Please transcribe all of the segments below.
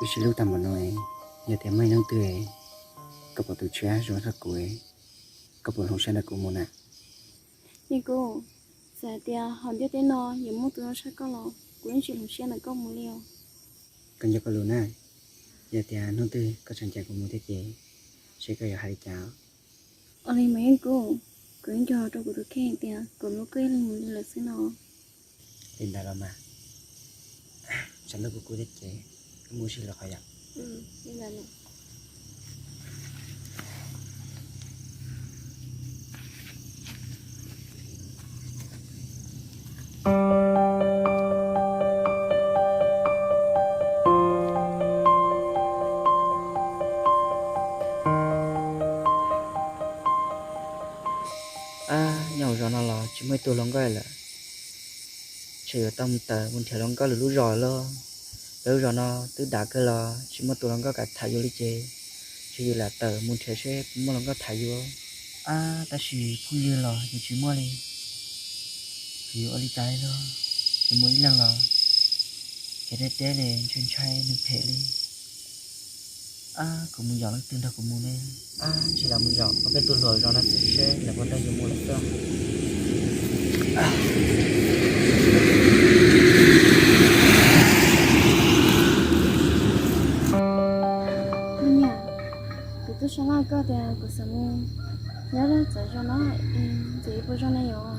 Sib hlub tag npaum no, yog tias muaj ib hnub twg koj pom tus tshiab zoo tshaj kuv, koj puas hloov siab nrog kuv mus na? Yog kuv xav tias hauv ntiaj teb no yuav muaj tus zoo tshaj koj los kuv yeej tsis hloov siab nrog koj mus li os. Koj nco koj lus na, yog tias hnub twg koj tseem caum kuv mus thiab ces seb koj yuav hais li cas. Ua li mas Yeej Kub, kuv yeej nco rau kuv tus kheej tias kuv hlub koj ib leeg mus li lawm xwb no. Li ntawd los mas, tsam no kuv kub thiab ces wb mus ua si lawm qhov yom. Nyob hauv zos no los tsis muaj ib tug hluas nkauj lawm. Ntshe yuav tau mus tawm mus nrhiav hluas nkauj lwm lub zos lawm. Lawv lub zos no twb dav kawg los tsis muaj tus hluas nkauj kam tham yus li ces, ntshe yus lam tawm mus nrhiav seb puas muaj hluas nkauj tham yus. Ab, tab sis phooj ywg los yus tsis muaj li, ces yuav ua li cas li lauj? Yus muaj ib leeg los ces deb deb li, ntshai ntshai nws phem li. Ab, kuv mus yos leej twg nrog kuv mus ne? Ab, ntshe lam mus yos ob peb tug hluas zos no xwb seb lawv puas nrog yus mus lawm xwb. Niam, kuv twb sau laj koj tias kuv xav mus nyob txawv zos no, ntshe puas zoo na yom?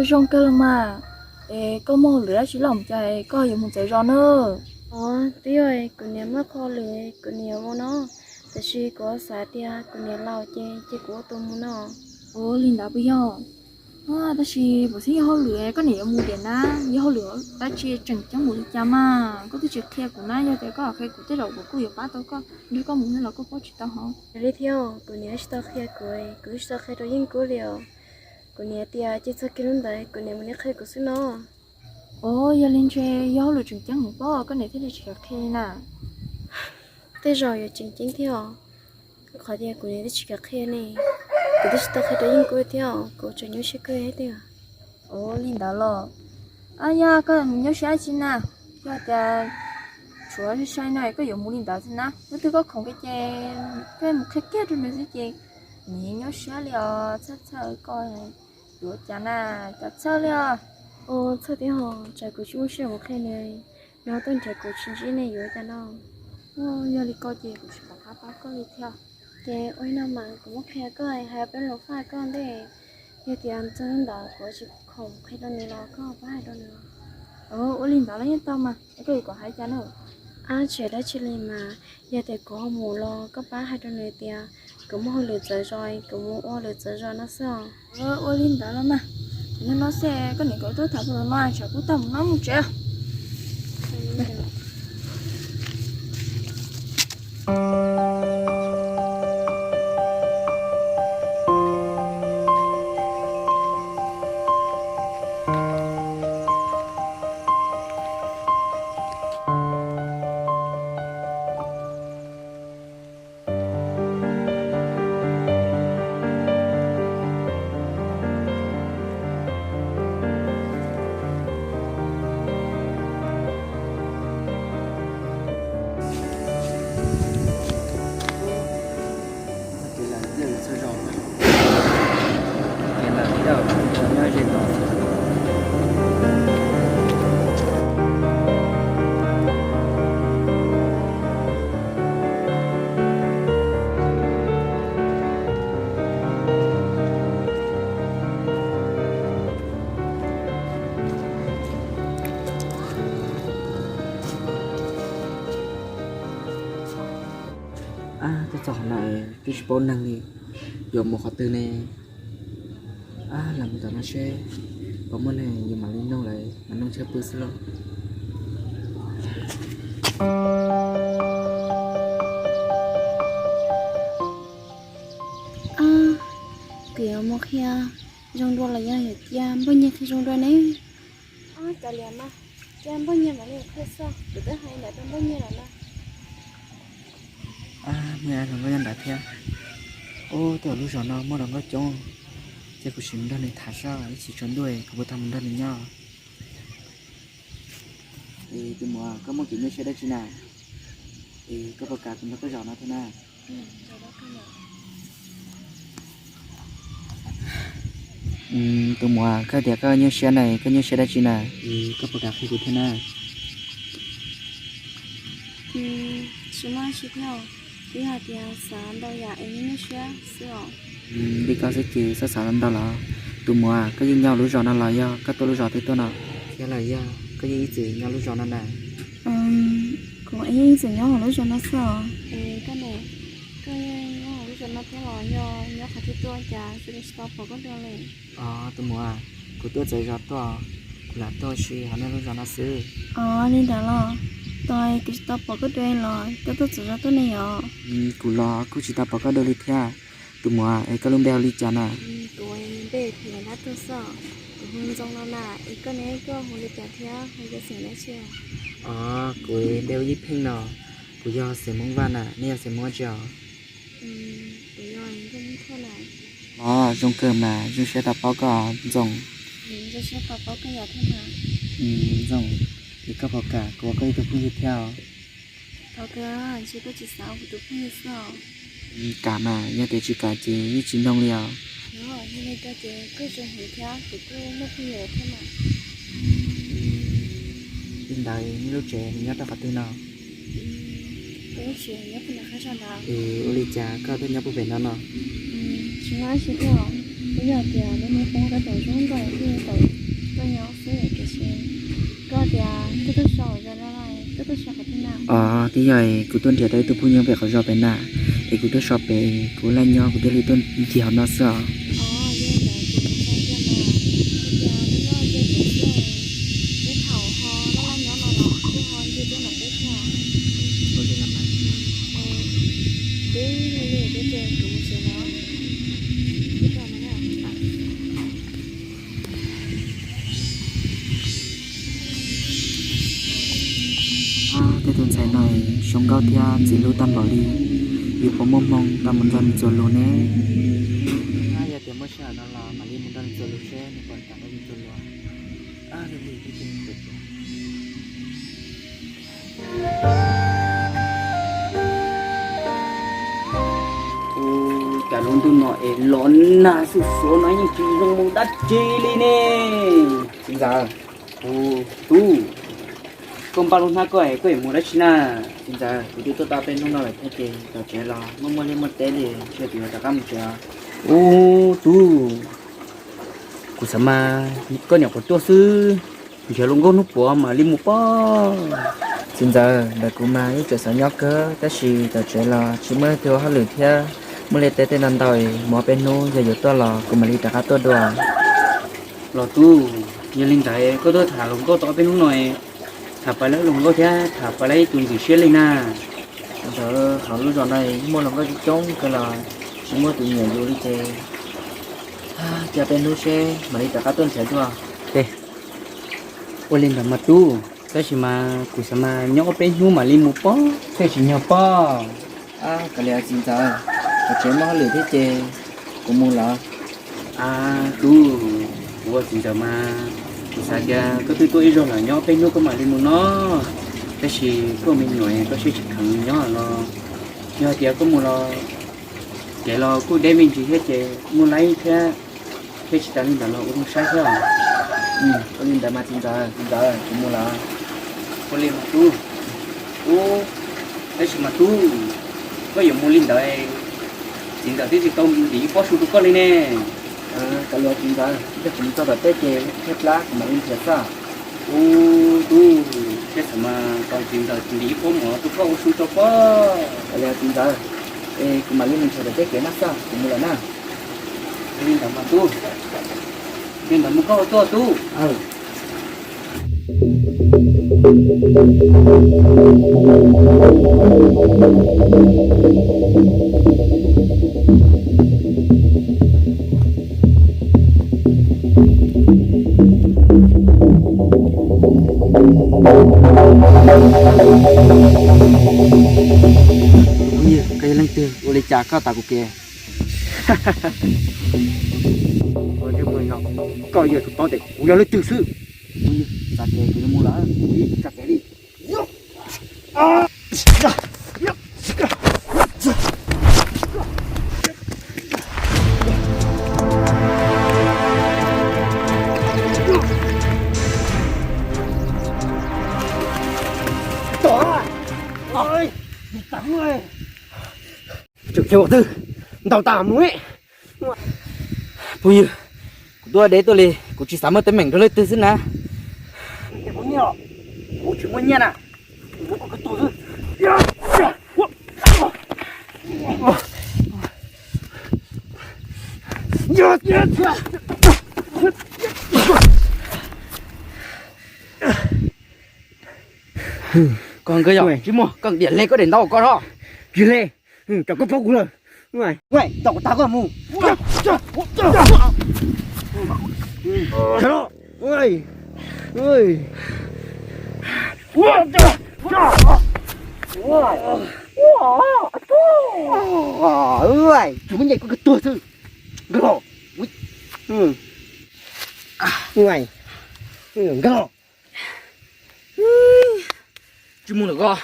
Zoo kawg los mas. Es koj muaj hauj lwm dab tsi los mus cas koj yuav mus txawv zos na? Os, twb yog kuv niam muaj qhov lwm kuv niam yuav mus no, tiam sis kuv xav tias kuv niam laus ces cia kuv ua tus mus no. Ua li ntawd puas yog? Tab sis puas xeeb yog hauj lwm koj niam yuav mus tiam na, yog hauj lwm dab tsi tseem ceeb npaum li cas mas koj twb tsis qhia kuv na, yog tias koj qhia kuv tej zaum kuv kuj yuav pab tau koj, nrog koj mus los koj paub tsis tau hov. Yog li thiab, kuv niam tsis tau qhia kuv, kuv tsis tau qhia rau Yeej Kub li os. Kuv niam tias cia txog kiag hnub ntawd kuv niam mam li qhia kuv xwb no. Os, yog li ntshe yog hauj lwm tseem ceeb heev pob koj niam thiaj li tsis kam qhia li na. Tej zaum yuav tseem ceeb thiab os, qhov tias kuv niam twb tsis kam qhia ne, kuv twb tsis tau qhia rau Yeej Kub thiab os, kuv tseem nyuaj siab kawg thiab. Ua li ntawd los, yog koj nyuaj siab dab tsi na, yog tias tshuav sai sai no koj yuav mus li ntawd xwb na, hnub twg koj khoom kiag ces koj mus qhia kiag rau nws xwb ces nws nyuaj siab li os, txhawj txhawj koj yuav cas na, cas txhawj li os. Ua txhawj thiab hos, tsam kuv tsis muaj sij hawm mus qhia nws, nws tuaj nrhiav kuv tsis ntsib ne yuav cas no. Yog li ko ces kuv tsis pom qab pab koj li thiab. Ces ua li no mas kuv muab qhia koj, hais peb lus faj koj ntej, yog tias txog hnub ntawd kuv tsis khoom qhia rau nws los koj pab hais rau nws. Ua li ntawd los yeej tau mas, es koj yuav kom hais cas na? Ab, tsis dab tsi li mas, yog tias kuv ho mus los koj pab hais rau nws tias kuv muaj hauj lwm txawv zos, kuv mus ua hauj lwm txawv zos no xwb os. Ua li ntawd los mas, nim no xwb koj niam kom tuaj tham tau no tsam kuv tau mus no mus tsev. Ab, tuaj txog qhov no twb tsis paub neeg li, yuav mus qhov twg ne? Ab, los mus tom no seb puas muaj neeg, yus mam li nug lawv mas nug tshaj pw xwb lauj. Ab, kuv yuav mus qhia zoo dua los yog yuav cia npawg Nyiag qhia zoo dua ne? Ab, kav liam mas, cia npawg Nyiag mam li qhia xwb, kuv twb hais ntawd rau npawg Nyiag lawm na. Ab, muaj ib tug npawg Nyiag ntawd thiab. Ub, tej zaum lub zos no muaj hluas nkauj coob, ces kuv sim mus nrog nws tham saib ib chim tsaus ntuj kuv puas tau mus nrog nws nyob. Es tus muam, koj muaj kev nyuaj siab dab tsi na? Es koj puas kam kuv nrog koj zaum no thiab na? Tus muam, koj tias koj nyuaj siab na, koj nyuaj siab dab tsi na? Es koj puas kam qhia kuv thiab na? Tsis muaj dab tsi thiab, twb yog tias xav ntau yam es nyuaj siab xwb os. Li koj xwb ces txhob xav ntau los. Tus muam, koj yeej nyob lub zos no los yog koj tuaj lub zos twg tuaj no? Thiab los yog koj yeej ib txwm nyob lub zos no na? Kuv yeej ib txwm nyob hauv lub zos no xwb os. Es koj ne, koj yeej nyob hauv lub zos no thiab los yog nyob qhov twg tuaj cas xwb tsis tau pom koj dua li? Os, tus muam, kuv tuaj txawv zos tuaj, kuv lam tuaj si hauv nej lub zos no xwb. Os, li ntawd los, tos kuv tsis tau pom koj dua los koj tuaj txawv zos tuaj ne yom? Kuv los kuj tsis tau pom koj dua li thiab. Tus muam, es koj lub npe hu li cas na? Kuv npe Phim Dab Tuag xwb. Kuv hu Ntxoo no na, es koj ne, koj hu li cas thiab hu yog xeem dab tsi? Os, kuv npe hu Yij Pheej no, kuv yog xeem Hmoob Vaj na, nej yog xeem Hmoob dab tsi os? Kuv yog Nkauj Hmoob Thoj na. Os, zoo kawg mas, zoo siab tau paub koj Ntxoo. Zoo siab tau paub koj yom thiab na. Ntxoo, es koj puas kam kuv ua koj ib tug phooj ywg thiab os? Thov kawg, ntshe koj tsis xav ua kuv tus phooj ywg xwb os? Kam mas, yog tias tsis kam ces yeej tsis mloog li os. Yog li ko ces koj zoo heev thiab, kuv kuj muaj phooj ywg thiab mas. Li ntawd nej lub tsev nyob rau qhov twg no? Kuv lub tsev nyob puag nram qab zos ntawd. Es ua li cas koj tuaj nyob puag pem no no? Tsis muaj dab tsi thiab, twb yog tias lub hnub poob tab tom zoo nkauj thiaj tau tuaj nyob xwb tiam sis koj tias koj tuaj so hauv zos no, koj tuaj so qhov twg na? Os, twb yog kuv tuaj nrhiav tau ib tug phooj ywg pem qhov zos pem na, es kuv tuaj so pem kuv laj nyob kuv thiaj li tuaj ncig hauv no xwb os. Os, yog li ntawd kuv mus so kiag mas, tias nyob nyob nce tus xwb, peb thaum ho laj laj nyob no los peb ho nce tuaj nram peb thiab. Peb li li peb ces kuv mus tsev no. Tej tus ntxhais no zoo nkauj thiab ntxim hlub tag npaum li, yus puas muaj hmoo tau mus nrog nws txuas lus ne? Yog tias muaj sij hawm no los mam li mus nrog nws txuas lus seb nws puas kam nrog yus txuas lus. Ua cas lub ntuj no es los nag xuv xuav no yeej tsis zoo mus dab tsi li ne? Txiv ntxawm, ua, tub, koj npaj lub hnab koj es koj yuav mus dab tsi na? Txiv ntxawm, kuv twb tuaj tau peb hnub no lawm thiab ces tom tsev los muaj muaj liaj muaj teb li, ntshe kuv yuav rov qab mus tsev os. Ua, tub, kuv xav mas koj nyuam qhuav tuaj xwb, nrhiav hluas nkauj hnub puav mam li mus pob. Txiv ntxawm, ntawm kuv mas yeej tseem xav nyob kawg tab sis tom tsev los tsis muaj leej twg ua hauj lwm thiab, muaj liaj teb tej ntau ntau, mus ob peb hnub yog yuav tuaj los kuv mam li rov qab tuaj dua. Los tub, yog li ntawd koj tuaj tham hluas nkauj tau ob peb hnub no, tham pab lab hluas nkauj thiab tham pab lab ib tug ntxim siab li na? Txiv ntxawm, hauv lub zos no yeej muaj hluas nkauj coob coob kawg los tsis muaj tus nyiam yus li ces, cia peb hnub seb mam li rov qab tuaj nrhiav dua. Ua li ntawd mas tub, tab sis mas kuv xav mas nyob ob peb hnub mam li mus pob, thiaj tsis nyog pob. Kav liam txiv ntxawm, tom tsev muaj hauj lwm thiab ces kuv mus lawm. A, tub, kuv ua txiv ntxawm mas kuv xav tias koj twb tuaj ib zaug lawm nyob ob peb hnub koj mam li mus no, tab sis koj me nyuam koj siab tsis kheev nyob los, yog hais tias koj mus los kev los kuj deb me ntsis thiab ces muaj laib thiab, thiab tsis tas li ntawd los ua zoo saib thiab. Ua li ntawd mas txiv ntxawm, txiv ntxawm, kuv mus lawm. Ua li mas tub, ub, tab sis mas tub, koj yuav mus li ntawd, txiv ntxawm twb tsis tau ntim ib pob su rau koj li ne. Kav liam txiv ntxawm, yog kuv mus txog tom teb ces thiaj plab kuv mam li nrhiav xwb. Ub, tub, thiab txawm mas tau txiv ntxawm ntim ib pob mov rau koj ua su rau pob. Kav liam txiv ntxawm, es kuv mam li mus nrhiav tom teb kev na xwb, kuv mus lawm na. Li ntawd mas tub, li ntawd mus koj ua tuaj tub. Tus phooj ywg, koj yog leej twg, ua li cas koj tas kuv kev? Koj yuav tsum paub tias kuv yog leej twg xwb. Phooj ywg, Txav kev kuv yuav mus lawm, txav kev li. Tseem khiav qhov twg, ntaus tas mus. Phooj ywg, kuv tuaj deb tuaj li, kuv tsis xav muaj teeb meem nrog leej twg xwb na. Kuv tsis muaj nyiaj na, kuv muaj koj tus xwb. Koj nkawd yog tsis muaj koj diam le koj daim ntaub koj hos. Tsis le, cov koj paub kuv lawm. Tos kuv tag koj mus. Tsis muaj nyiaj koj kawg tuag xwb. Nkag los. Nkag los. Tsis mus lawm koj.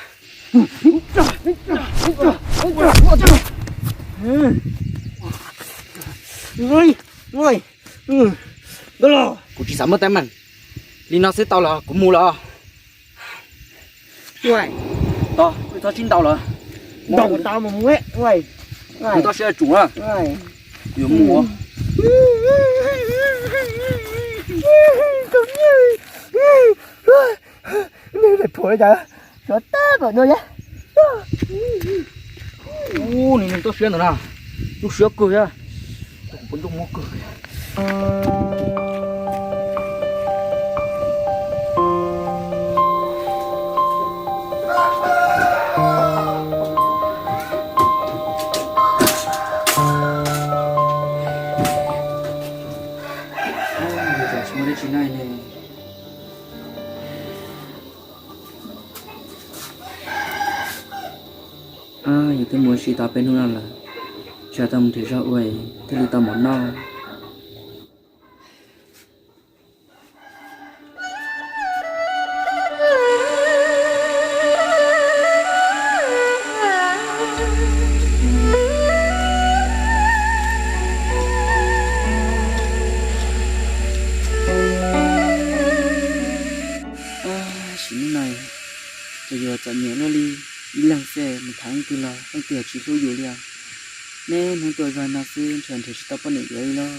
Nkag los. Kuv tsis xav muaj teeb meem, li no xwb tau los kuv mus lawm. Tau, txhob sib ntaus lawm. Ntaus tau mas mus. Txhob sib tsum na. Yuav mus. Nws daim phuam li cas, sov tag npaum no. Ub, nws nws toj siab ntawm no, lub siab kawg thiab. Kuv pom ntuj muab kawg. Tsis muaj dab tsi no ne. Yus twb mus ua si tau peb hnub no lawm, tsam tau mus nrhiav zog ua thiaj li tau mov noj. Sim neej no ces yus txom nyem luaj li ib leeg xwb, mus tham leej twg los leej twg tsis hlub yus li os. Niaj hnub tuaj zog no xwb ntshe nrhiav tsis tau poj niam yuav li lauj.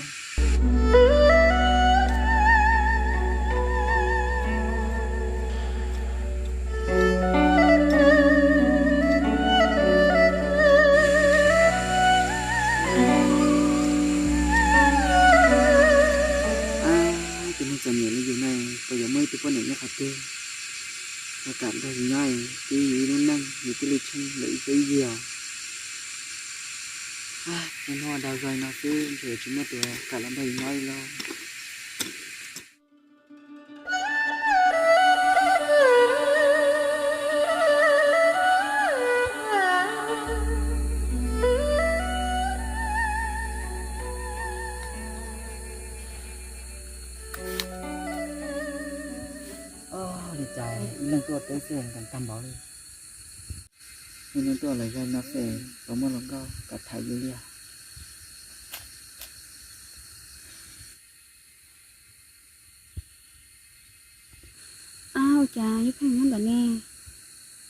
Tus neeg txom nyem li yus no, puas yuav muaj ib tug poj niam nyob qhov twg los kam nrog yus nyob, twb yus ib lub neej yus thiaj li tsheej lawm ib tug ib yig os. Niaj hnub ua dag zog no xwb ntshe tsis muaj tus kam los nrog yus nyob li lauj. Ua li cas ib leeg tuaj teb xwb nkees tag npaum li. Niaj hnub tuaj lawm zog no xwb puas muaj hluas nkauj kam tham yus li os. Ab, ua cas Yij Pheej nyob ntawm ne?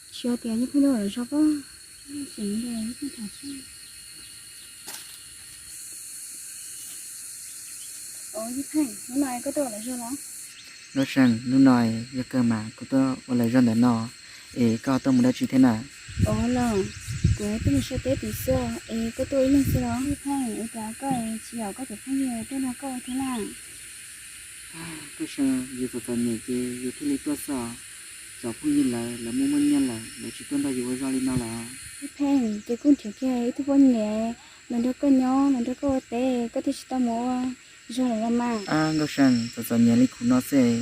Tsis yog tias Yij Pheej tuaj lawm zog pob? Yij Pheej, hnub no koj tuaj ua lawv zog los? Nkauj See, hnub no yog kawg mas kuv tuaj ua lawv zog ntawm no, es koj tuaj mus dab tsi thiab na? Ua los, kuv tuaj mus saib teb tim xwb es koj tuaj ib leeg xwb los? Yij Pheej, ua cas koj tsis yaum koj cov phooj ywg tuaj nrog koj thiab na? Nkauj See, yus txom txom nyem ces yus thiaj li tuaj xwb. Cov phooj ywg lawv, lawv muaj muaj nyiaj lawm, lawv tsis tuaj nrog yus ua zog li no lawm. Yij Pheej, ces kuj nrhiav kiag ib tug poj niam los nrog koj nyob, los nrog koj ua teb, koj thiaj tsis tau mus ua zog lawm los mas. Ab Nkauj See, txom txom nyem li kuv no xwb,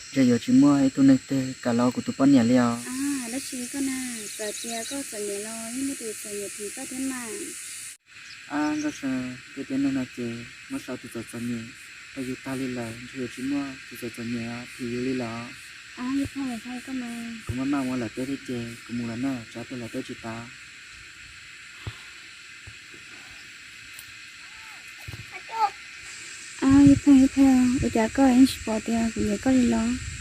ntshe yuav tsis muaj ib tug neeg twg kam los ua kuv tus poj niam li os. Ab, dab tsi koj na, txawm tias koj txom nyem los yeej muaj tus txom nyem phim koj thiab mas. Ab Nkauj See, tej tiam neej no ces muab sau tus txom txom nyem rau yus tag li lawm, ntshe yuav tsis muaj tus txom txom nyem phim yus li lawm. Kuv maj maj ua lawm teb thiab ces kuv mus lawm na, tsam tej lawm teb tsis tas. Ib pheej ib pheej, ua cas koj yeej tsis pom tias kuv nyiam koj li los?